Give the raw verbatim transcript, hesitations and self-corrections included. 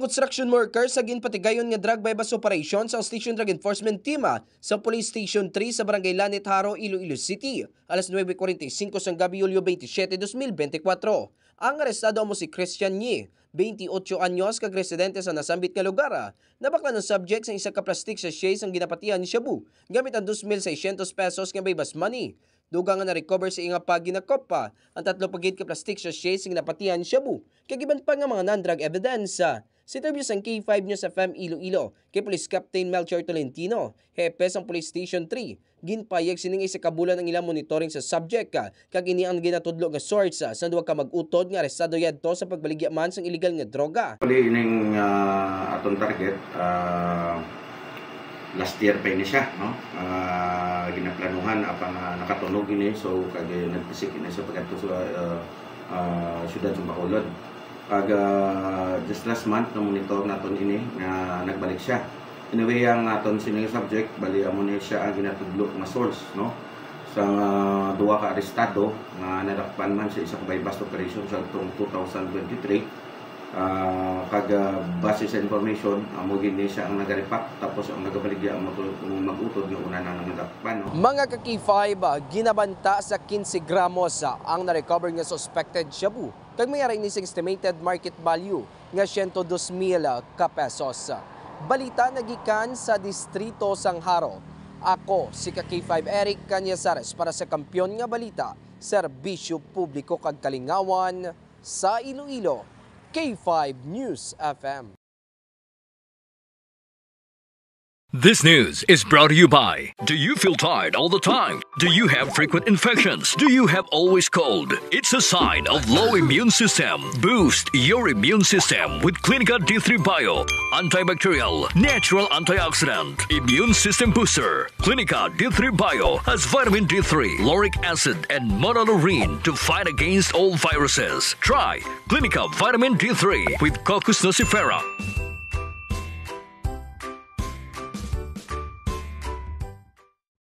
Construction worker sa ginpatigayon nga drug buy-bust operation sang Station Drug Enforcement Team sa Police Station three sa Barangay Lanit, Jaro, Iloilo City, alas nuebe cuarenta y cinco sang gabi, Hulyo veintisiete, dos mil beintikwatro. Ang arestado amo si Christian Nyi, veintiocho anyos, kag residente sa nasambit nga lugar. Nabaklan ang subject sa isa ka plastic sachet sang ginapatihan shabu gamit ang dos mil seiscientos pesos nga buy-bust money. Dugang nga na-recover sa iya nga paginakopa ang tatlo pa gid ka plastic sachet sing napatihan shabu kag iban pa nga mga non-drug evidence. Sa interview sang K five News F M Iloilo kay Police Captain Melchor Tolentino, hepe sang Police Station three, ginpayag sining isa ka bulan ang ilang monitoring sa subject, ah, kag ini ang ginatudlo nga source, ah, sang duha ka mag-utod nga arestado yadto sa pagbaligya man sang iligal nga droga. Actually, ining, ah, aton target, ah, last year pa ini siya, no? Ah, ginaplanuhan, apan, ah, nakatunog ini, so, kag, eh, nagpisik ini sa pagkadto sa, ah, ah, siyudad sa Bacolod. Kag, ah, just last month, na-monitor naton ini nga nagbalik siya. Anyway, ang aton sining subject, bali, amo ni siya ang ginatudlo nga source, no? Sa, ah, duha ka arestado nga nadakpan man sa isa ka buy-bust operation sa atong two thousand twenty-three. Ah, kag, ah, base sa information, amo gid ni siya ang nagarepack, tapos ang nagabaligya amo to, ang mag-utod nga una na nadakpan, no? Mga ka-K five, ah, ginabanta sa quince gramos, ah, ang na-recover nga suspected shabu, kag may ara ini sa estimated market value nga siyento dos mil ka pesos. Balita nagikan sa distrito sang Jaro. Ako si ka-K five Eric Cañazares para sa Kampiyon nga Balita, Serbisyo Publiko kag Kalingawan sa Iloilo, K five News F M. This news is brought to you by. Do you feel tired all the time? Do you have frequent infections? Do you have always cold? It's a sign of low immune system. Boost your immune system with Clinica D three Bio. Antibacterial, natural antioxidant, immune system booster. Clinica D three Bio has vitamin D three, lauric acid, and monolaurin to fight against all viruses. Try Clinica Vitamin D three with Cocos nucifera.